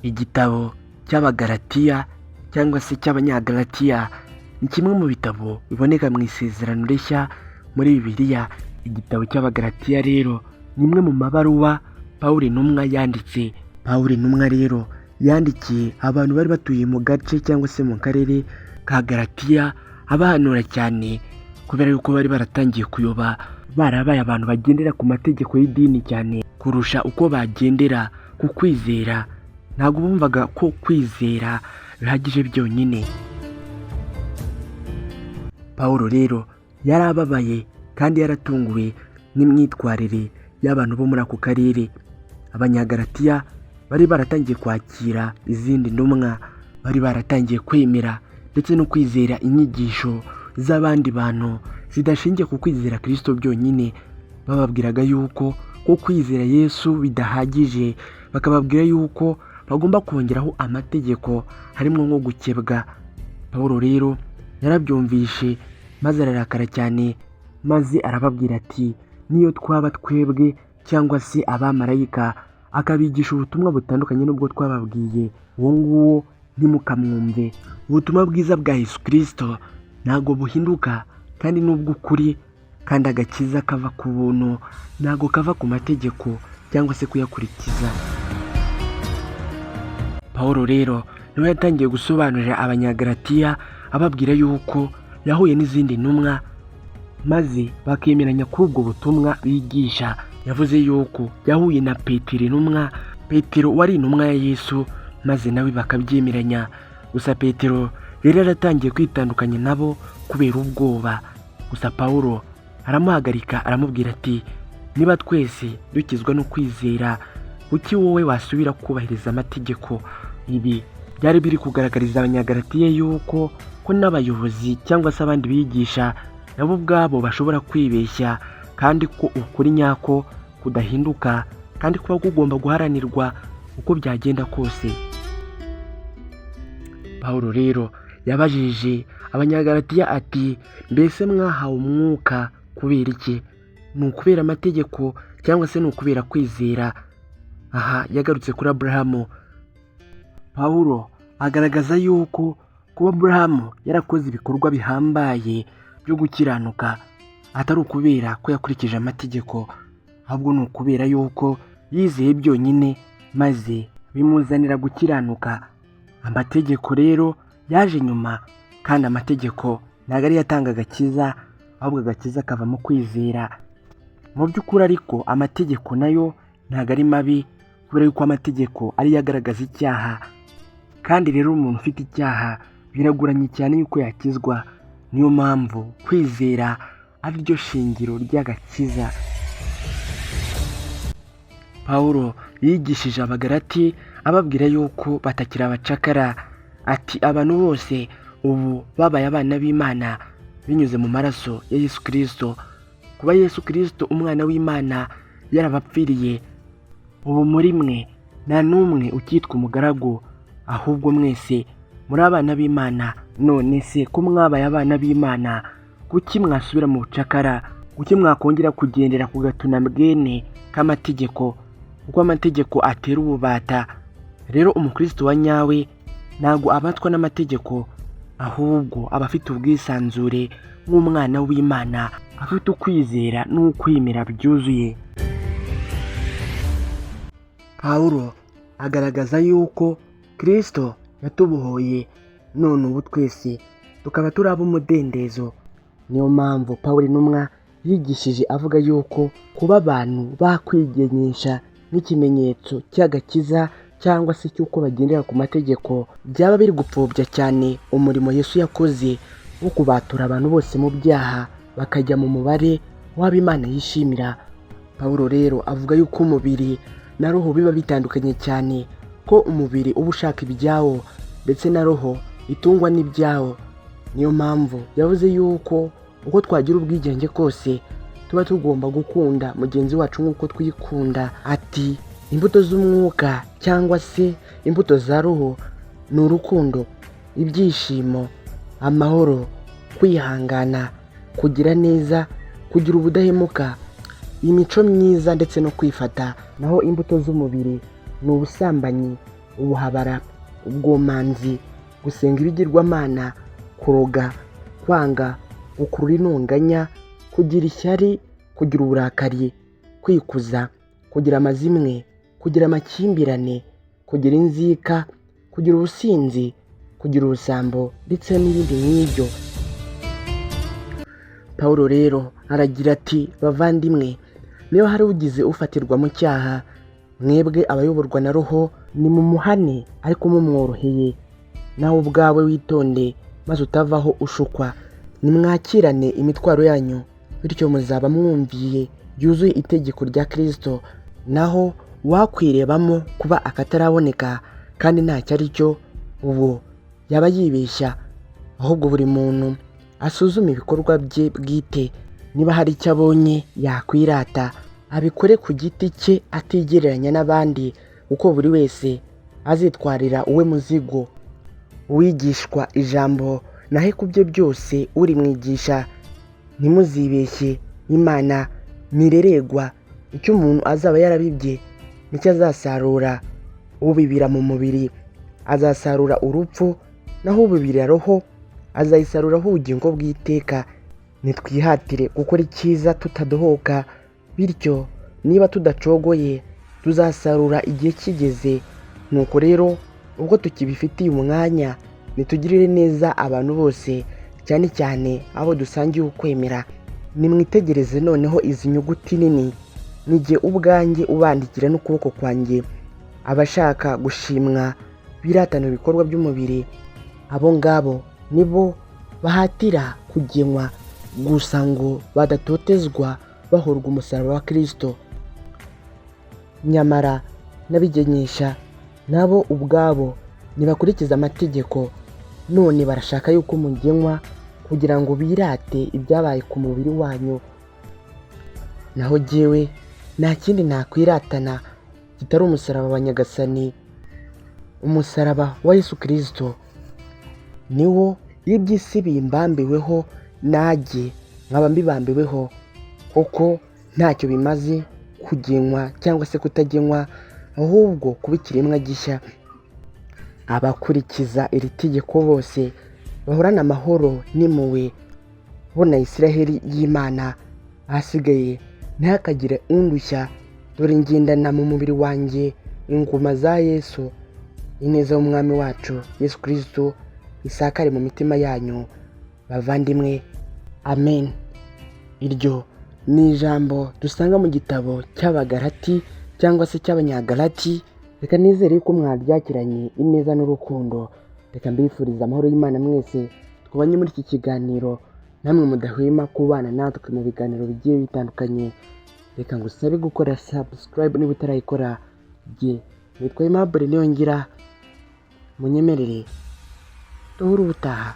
Igitabo cy'Abagalatiya cyangwa se cy'Abanyagalatiya ni kimwe mu bitabo biboneka mu Isezerano Rishya muri Bibiliya. Igitabo cy'Abagalatiya rero ni imwe mu mabaruwa Pawulo intumwa yanditse. Pawulo intumwa rero yandikiye abantu bari batuye mu gace cyangwa se mu karere ka Galatiya, abahanura cyane kubera yuko bari baratangiye kuyoba, barabaye abantu bagendera ku mategeko y'idini cyane kurusha uko bagendera ku kwizera. Ntabwo bumvaga ko kwizera bihagije byonyine. Pawulo rero yari ababaye kandi yaratunguwe n'imyitwarire y'abantu bo muri ako karere. Abanyagalatiya bari baratangiye kwakira izindi ntumwa, bari baratangiye kwemera ndetse no kwizera inyigisho z'abandi bantu zidashingiye ku kwizera Kristo byonyine. Bababwiraga yuko ko kwizera Yesu bidahagije, bakababwira yuko bagomba kongeraho amategeko harimo nko gukebwa. Pawulo rero yarabyumvishe maze ararakara cyane, maze arababwira ati: "Niyo twaba twebwe cyangwa se abamarayika akabigisha ubutumwa butandukanye n'ubwo twababwiye, uwo nguwo ntimukamwumve." Ubutumwa bwiza bwa Yesu Kristo ntabwo buhinduka kandi n'ubw'ukuri, kandi agakiza kava ku buntu, ntabwo kava ku mategeko cyangwa se kuyakurikiza. Pawulo rero niwe yatangiye gusobanurira Abanyagalatiya, ababwira yuko yahuye n'izindi ntumwa maze bakemeranya kuri ubwo butumwa bigisha. Yavuze yuko yahuye na Petero intumwa, Petero wari intumwa ya Yesu, maze nawe bakabyemeranya. Gusa Petero yari yaratangiye kwitandukanya nabo kubera ubwoba. Gusa Pawulo aramuhagarika, aramubwira ati: "Niba twese dukizwa no kwizera, kuki wowe wasubira kubahiriza amategeko?" Ibi byari biri kugaragariza Abanyagalatiya yuko ko n'abayobozi cyangwa se abandi bigisha nabo ubwabo bashobora kwibeshya, kandi ko ukuri nyako kudahinduka kandi kuba kugomba guharanirwa uko byagenda kose. Pawulo rero yabajije Abanyagalatiya ati: "Mbese mwahawe umwuka kubera iki? Ni ukubera amategeko cyangwa se ni ukubera kwizera?" Aha yagarutse kuri Aburahamu. Pawulo agaragaza yuko kuba Aburahamu yarakoze ibikorwa bihambaye byo gukiranuka atari ukubera ko yakurikije amategeko, ahubwo ni ukubera yuko yizeye byonyine maze bimuzanira gukiranuka. Amategeko rero yaje nyuma, kandi amategeko ntabwo ariyo atanga agakiza, ahubwo agakiza kava mu kwizera. Mu by'ukuri ariko amategeko nayo ntabwo ari mabi, kubera yuko amategeko ariyo agaragaza icyaha, kandi rero umuntu ufite icyaha biragoranye cyane yuko yakizwa. Niyo mpamvu kwizera ari ryo shingiro ry'agakiza. Pawulo yigishije Abagalati ababwira yuko batakiri abacakara, ati: "Abantu bose ubu babaye abana b'Imana binyuze mu maraso ya Yesu Kirisito. Kuba Yesu Kirisito umwana w'Imana yarabapfiriye, ubu muri mwe nta n'umwe ukitwa umugaragu, ahubwo mwese muri abana b'Imana. None se ko mwabaye abana b'Imana, kuki mwasubira mu bucakara? Kuki mwakongera kugendera ku gatunambwene k'amategeko?" Kuko amategeko atera ububata. Rero umukristo wa nyawe ntabwo abatwa n'amategeko, ahubwo aba afite ubwisanzure nk'umwana w'Imana, afite ukwizera n'ukwemera byuzuye. Pawulo agaragaza yuko Kristo yatubohoye, none ubu twese tukaba turi ab'umudendezo. Niyo mpamvu Pawulo intumwa yigishije avuga yuko kuba abantu bakwigenyesha nk'ikimenyetso cy'agakiza cyangwa se cy'uko bagendera ku mategeko byaba biri gupfobya cyane umurimo Yesu yakoze wo kubatura abantu bose mu byaha, bakajya mu mubare w'abo Imana yishimira. Pawulo rero avuga yuko umubiri na roho biba bitandukanye cyane, ko umubiri uba ushaka ibyawo ndetse na roho itungwa n'ibyawo. Niyo mpamvu yavuze yuko uko twagira ubwigenge kose, tuba tugomba gukunda mugenzi wacu nk'uko twikunda. Ati: "Imbuto z'umwuka cyangwa se imbuto za roho ni urukundo, ibyishimo, amahoro, kwihangana, kugira neza, kugira ubudahemuka, imico myiza ndetse no kwifata. Naho imbuto z'umubiri ni ubusambanyi, Ubuhabara, ubwomanzi, gusenga ibigirwamana, kuroga, kwanga, gukurura intonganya, kugira ishyari, kugira uburakari, kwikuza, kugira amazimwe, kugira amakimbirane, kugira inzika, kugira ubusinzi, kugira ubusambo ndetse n'ibindi nk'ibyo. Pawulo rero aragira ati: "Bavandimwe, niba hari ugize ufatirwa mu cyaha, mwebwe abayoborwa na Roho nimumuhane ariko mumworoheye. Nawe ubwawe witonde maze utavaho ushukwa. Nimwakirane imitwaro yanyu, bityo muzaba mwumviye byuzuye itegeko rya Kristo. Naho uwakwirebamo kuba akataraboneka kandi ntacyo ari cyo, uwo yaba yibeshya. Ahubwo buri muntu asuzume ibikorwa bye bwite, niba hari icyo abonye yakwirata, abikore ku giti cye atigereranya n'abandi, kuko buri wese azitwarira uwe muzigo. Uwigishwa ijambo nahe ku bye byose urimwigisha. Ntimuzibeshye, Imana ntireregwa. Icyo umuntu azaba yarabibye nicyo azasarura. Ubibira mu mubiri azasarura urupfu, naho ubibira roho azayisaruraho ubugingo bw'iteka. Nitwihatire gukora icyiza tutadohoka, bityo niba tudacogoye tuzasarura igihe kigeze. Nuko rero ubwo tukibifitiye umwanya, nitugirire neza abantu bose, cyane cyane abo dusangiye ukwemera." Nimwitegereze noneho izi nyuguti nini: "Ni jye ubwanjye ubandikira n'ukuboko kwanjye. Abashaka gushimwa biratana ibikorwa by'umubiri, abo ngabo nibo bahatira kugenwa gusa ngo badatotezwa bahorwa umusaraba wa Kristo. Nyamara n'abigenyesha nabo ubwabo ntibakurikiza amategeko, none barashaka yuko mugenywa kugira ngo birate ibyabaye ku mubiri wanyu. Naho jyewe nta kindi nakwiratana kitari umusaraba wa Nyagasani, umusaraba wa Yesu Kristo. Niwo iby'isi bimbambiweho, najye nkaba mbibambiweho, kuko ntacyo bimaze kugenywa cyangwa se kutagenywa, ahubwo kuba ikiremwa gishya. Abakurikiza iri tegeko bose bahorana amahoro n'impuhwe, bo na Isiraheli y'Imana. Ahasigaye ntihakagire undushya, dore ngendana mu mubiri wanjye inguma za Yesu. Ineza y'Umwami wacu Yesu Kristo isakare mu mitima yanyu, bavandimwe. Amen." Iryo ni ijambo dusanga mu gitabo cy'Abagalati cyangwa se cy'Abanyagalati. Reka nizere yuko mwaryakiranye ineza n'urukundo. Reka mbifurize amahoro y'Imana mwese twabanye muri iki kiganiro, namwe mudahwema kubana natwe mu biganiro bigiye bitandukanye. Reka ngusabe gukora subscribe niba utarayikora. Jye nitwa Aimable Niyongira, munyemerere duhure ubutaha.